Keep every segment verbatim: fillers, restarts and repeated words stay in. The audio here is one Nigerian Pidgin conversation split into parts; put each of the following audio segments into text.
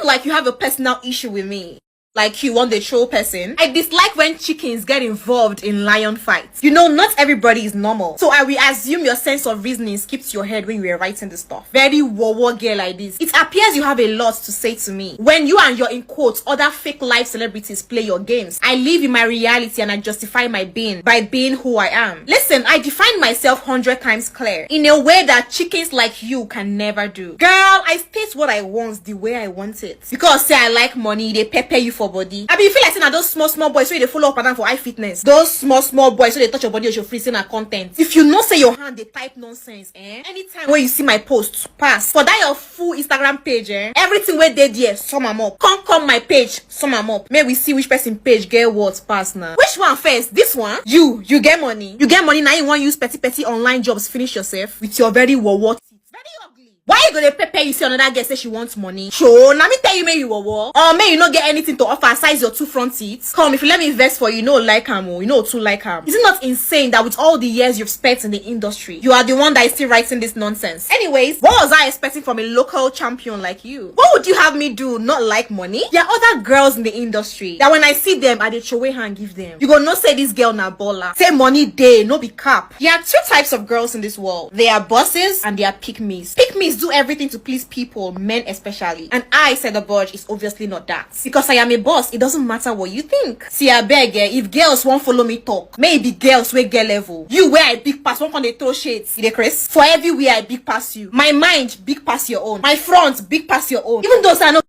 Like you have a personal issue with me. Like you want the troll person. I dislike when chickens get involved in lion fights. You know, not everybody is normal. So I will assume your sense of reasoning skipped your head when you were writing the stuff. Very wowo girl like this. It appears you have a lot to say to me. When you and your, in quotes, other fake life celebrities play your games, I live in my reality and I justify my being by being who I am. Listen, I define myself hundred times clear in a way that chickens like you can never do. Girl, I state what I want the way I want it. Because say I like money, they pepper you for body. I mean, you feel like saying those small, small boys so they follow up and down for eye fitness. Those small, small boys so they touch your body or your free na content. If you know say your hand, they type nonsense, eh? Anytime when you see my posts, pass. For that your full Instagram page, eh? Everything where they there, sum 'em up. Come, come my page, sum 'em up. May we see which person page get what pass now. Which one first? This one? You, you get money. You get money, now you want use petty, petty online jobs, finish yourself with your very wowo teeth. Very ugly. Why you gonna pepper you see another girl say she wants money? So, let me tell you, may you wowo. Or may you not get anything to offer, size your two front teeth. Come, if you let me invest for you, you know, like am, oh, you know, too like am. Is it not insane that with all the years you've spent in the industry, you are the one that is still writing this nonsense? Anyways, what was I expecting from a local champion like you? What would you have me do? Not like money? There are other girls in the industry that when I see them, I dey throw away hand give them. You go no say this girl na baller. Say money day, no be cap. There are two types of girls in this world. They are bosses and they are pick-me's. Pick-me's do everything to please people, men especially. And I, said the budge, is obviously not that. Because I am a boss, it doesn't matter what you think. See, I beg, eh, if girls won't follow me talk, maybe girls will get level. You where I big pass, one can they throw shades. You dey craze? For everywhere I big pass you. My mind big pass your own. My front big pass your own. Even though say I know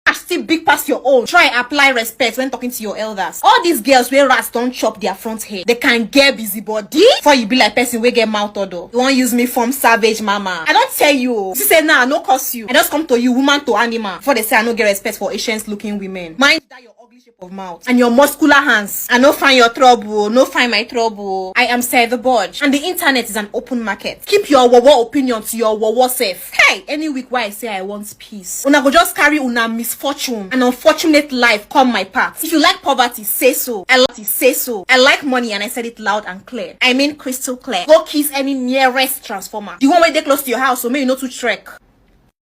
I still big pass your own. Try apply respect when talking to your elders. All these girls where rats don't chop their front hair. They can get busy body. Before you be like person we get mouth odor. You won't use me from savage mama. I don't tell you. She said nah, no curse you. I just come to you, woman to animal. Before they say I no get respect for ancient looking women. Mind that your ugly shape of mouth and your muscular hands. I no find your trouble, no find my trouble. I am Sir the Budge, and the internet is an open market. Keep your wowo opinion to your wowo self. Hey, any week why I say I want peace, una go just carry una misfortune and unfortunate life come my path. If you like poverty, say so. I like it, say so. I like money, and I said it loud and clear. I mean crystal clear. Go kiss any nearest transformer, the one where they close to your house, so may you know to trek.